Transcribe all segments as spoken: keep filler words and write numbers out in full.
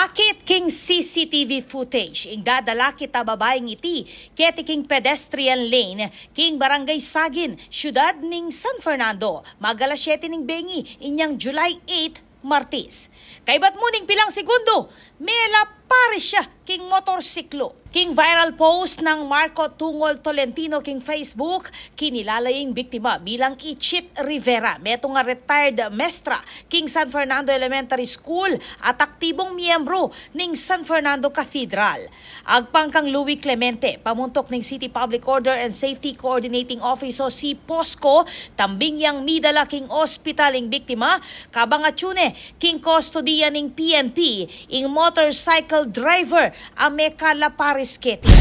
Akit king C C T V footage ing dadalakit a babaing iti keti king pedestrian lane king Barangay Sagin, siyudad ning San Fernando, mag-alas siyete ning bengi inyang July eight, Martis. Kaybat mu ning pilang segundo, melaparis ya king motorsiklo. King viral post nang Marco Tungol Tolentino king Facebook, kinilala ya ing biktima bilang Ichit Rivera, metung a retired mestra king San Fernando Elementary School at aktibong miyembro ning San Fernando Cathedral. Agpang kang Louie Clemente, pamuntuk ning City Public Order and Safety Coordinating Office o si POSCO, tambing yang midala king ospital ing biktima, kabang atyu ne king kustodiya ning P N P ing motorcycle driver a mekalaparis keti.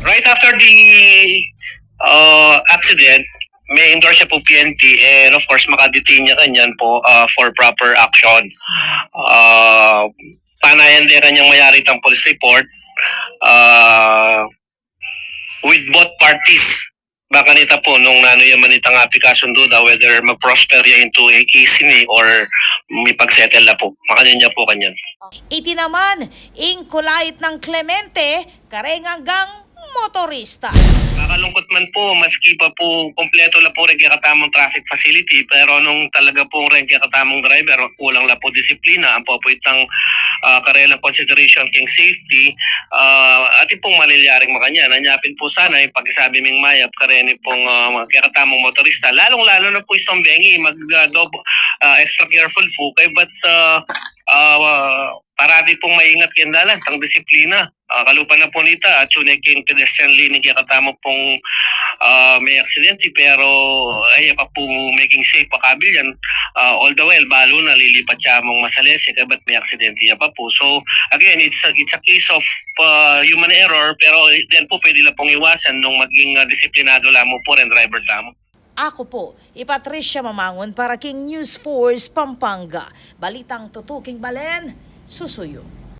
Right after the uh, accident, may-endorse ya pu P N P, and of course, maka-detain ya kanyan pu uh, for proper action. Uh, panayan de kanyang mayari itang police report uh, with both parties. Baka nita pu nung nanu ya man itang apikasundu da, whether mag-prosper ya into a case ini or mipag-settle na pu. Makanyan ya pu kanyan. Iti naman ing kulait nang Clemente kareng anggang motorista. Makalungkut man pu, maski pa pu kompleto la pu reng kekatamung traffic facility, pero nung talaga pu reng kekatamung driver, kulang la pu disiplina, ampo pu itang uh, karelang consideration king safety, uh, atin pung malilyaring makanyan. Anya pin pu sana, ipakisabi ming mayap kareni pung uh, kekatamung motorista, lalong-lalo na pu itang bengi mag uh, dob- uh, extra careful pu kaybat uh, uh, parati pung maingat keng dalan, itang disiplina. Uh, kalupa na pu nita, atyu ne king pedestrian lane ing kekatamu pung uh, may aksidente, pero ay pa pu making safe pa kabil yan. Uh, all the while, balu na lilipat ya mung masalese kaybat may aksidente ya pa pu. So again, it's a, it's a case of uh, human error, pero then pu pwede la pung iwasan nung maging uh, disiplinado la mu pu reng driver tamu. Aku pu i Patricia Mamangun para king News Force Pampanga. Balitang tutuking balen, susuyu.